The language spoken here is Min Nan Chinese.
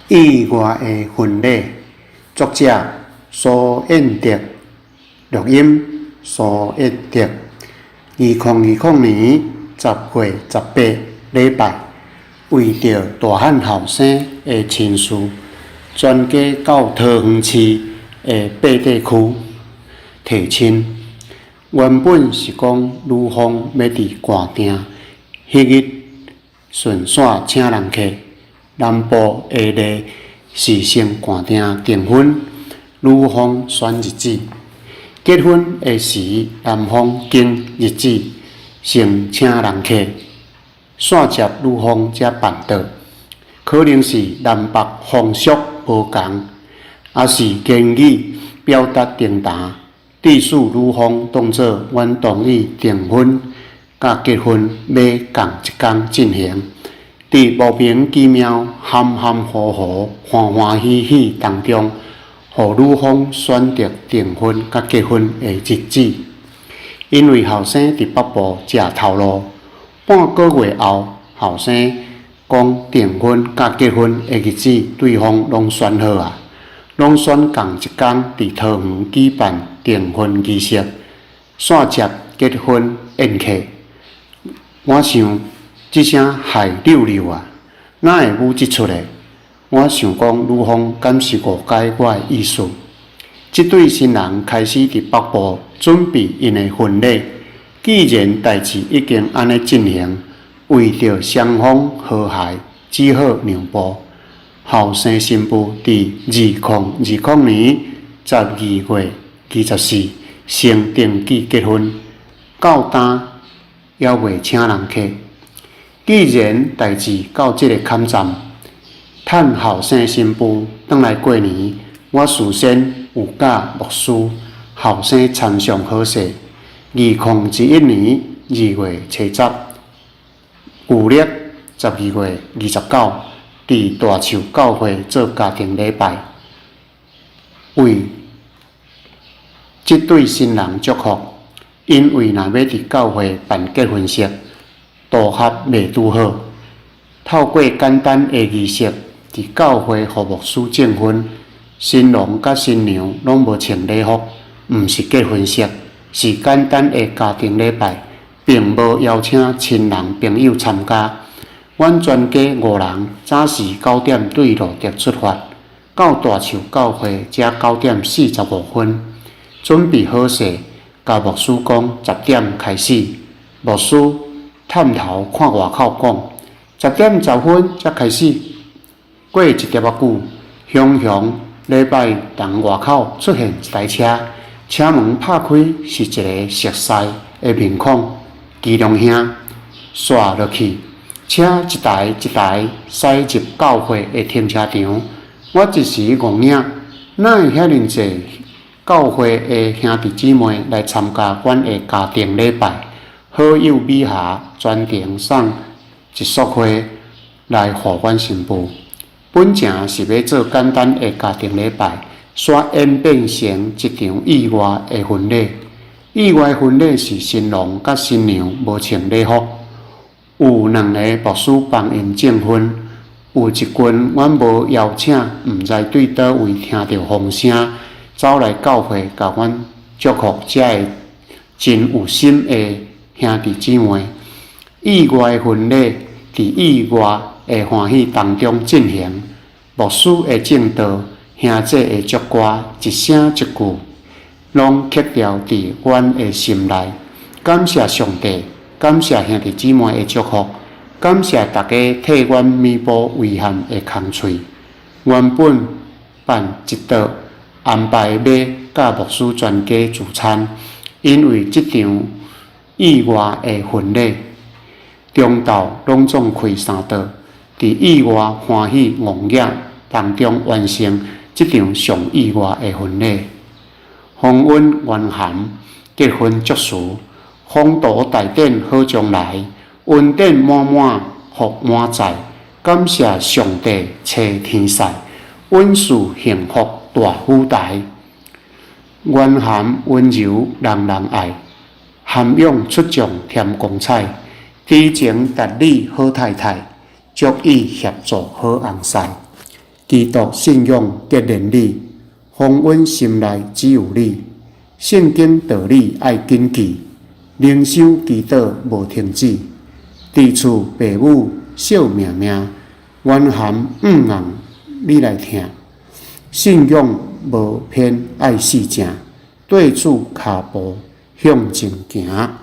意外的婚禮，作者蘇彥德，錄音蘇彥德。2020年10月18禮拜，為著大漢後生的親事，全家到桃園市的八塊區提親。原本是講女方欲佇官訂彼日順線請人客，南部的例是先官訂訂婚，女方選日子。結婚的時，男方揀日子，先請人客，線接女方才辦桌。可能是南北風俗無仝，抑是言語表達平淡，致使女方當做阮同意訂婚佮結婚欲仝一工進行，佇莫名其妙含含糊糊、歡歡喜喜當中，予女方選擇訂婚佮結婚的日子。因為後生佇北部食頭路，半個月後，後生講訂婚佮結婚的日子，對方攏選好矣，攏選仝一工佇桃園舉辦訂婚儀式，線接結婚宴客。我想，這聲害溜溜啊，哪會舞這齣的？我想講，女方敢是誤解我的意思？這對新人開始佇北部準備𪜶的婚禮。既然代誌已經按呢進行，為著雙方和諧，只好讓步。後生新婦佇2020年12月24先登記結婚，到今猶未請人客。既然代誌到這个坎站，趁後生新婦轉來過年，我事先有佮牧師、後生參詳好勢。2021年2月七十，舊曆12月29，佇大樹教會做家庭禮拜，為這對新人祝福。因為若欲佇教會辦結婚式，場合袂拄好，透過簡單的儀式，佇教會予牧師證婚，新郎佮新娘攏無穿禮服，毋是結婚式，是簡單的家庭禮拜，並無邀請親人朋友參加。阮全家五人早時9點對蘆竹出發，到大樹教會才9點45分，準備好勢，共牧師講10點開始。牧師探頭看外口講，10點10分才開始。過一點仔久，雄雄禮拜堂外口出現一台車，車門拍開是一个熟似的面孔，基隆兄，煞落去，車一台一台駛入教會的停車場。我一時戇影，哪會遐爾濟教會的兄弟姊妹來參加阮的家庭禮拜？好友美霞專程送一束花來予阮新婦。本來是欲做簡單的家庭禮拜，煞演變成一場意外的婚禮。意外婚禮是新郎佮新娘無穿禮服，有兩个牧師幫𪜶證婚。有一群阮無邀請，毋知對佗位聽著風聲，走來教會共阮祝福，遮个真有心的兄弟姊妹。意外婚禮佇意外的歡喜當中進行，牧師的證道，兄姐的祝歌，一聲一句，攏刻牢佇阮的心內。感謝上帝，感謝兄弟姊妹的祝福，感謝大家替阮彌補遺憾的空喙。原本辦一桌安排欲佮牧師全家聚餐，因為這場意外的婚禮，中晝攏總開三桌，佇意外歡喜戇熱當中完成這場上意外的婚禮。馮溫元涵結婚祝詞，宏圖大典好將來，恩典滿滿福滿載，感謝上帝齊天使，恩賜幸福大舞台。元涵溫柔人人愛，涵養出眾添光彩，知情達理好太太，足以協助好翁婿。基督信仰結連理，豐阮心內只有你。聖經道理愛謹記，靈修祈禱無停止。佇厝爸母惜命命，阮含毋硬你來聽。信仰無偏愛四正，綴主跤步向前行。